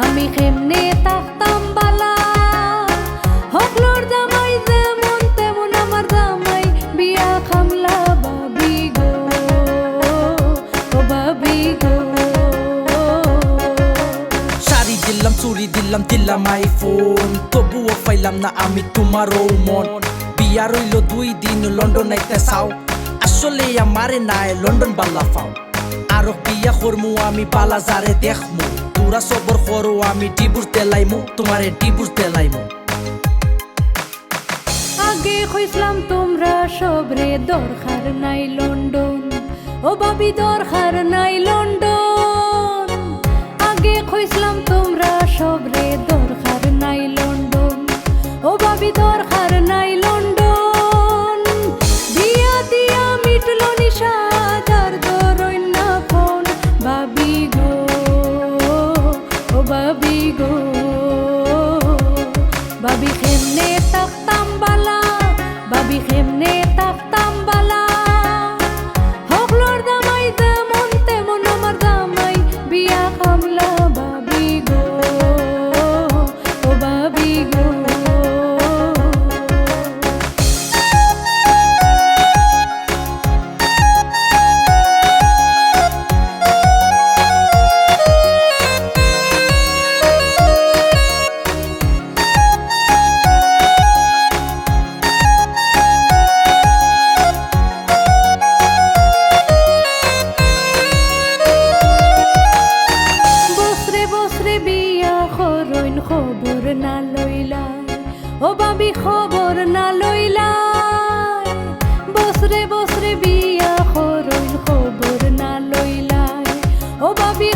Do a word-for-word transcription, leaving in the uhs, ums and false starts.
আমি কেমনে থাকতাম বালা, হকলর জামাই যেমন তেমন আমার জামাই, বিয়া কামলা ভাবি গো, ও ভাবি গো। শাড়ি দিলাম, চুড়ি দিলাম, দিলাম আইফোন, তবুও পাইলাম না আমি তোমার ও মন। বিয়া রইল দুই দিন, লন্ডন আইতে চাও, আসলে আমারে নায় লন্ডন বালা পাও। আরো বিয়া করমু আমি বালা যারে দেখমু, তোরা সবর করো আমি ডিভোর্স দিলাইমু, তোমারে ডিভোর্স দিলাইমু। আগে কইছলাম তোমরা সবরে দরকার নাই লন্ডন, ও ভাবি দরকার নাই লন্ডন। আগে কইছলাম তোমরা সবরে দরকার নাই লন্ডন, ও ভাবি দরকার নাই লন্ডন। বিয়া দিয়া মিটলো নিশা, যার ধরইন না ফোন, ভাবি গো, ও ভাবি গো। ভাবি কেমনে থাকতাম বালা, ভাবি কেমনে থাকতাম বালা, হকলর জামাই যেমন তেমন আমার জামাই, বিয়া কামলা ভাবি গো, ও ভাবি গো। বছরে বছরে বিয়া করইন খবর না লইলায়, ও ভাবি খবর না লইলায়। বছরে বছরে বিয়া করইন খবর না লইলায়, ও ভাবি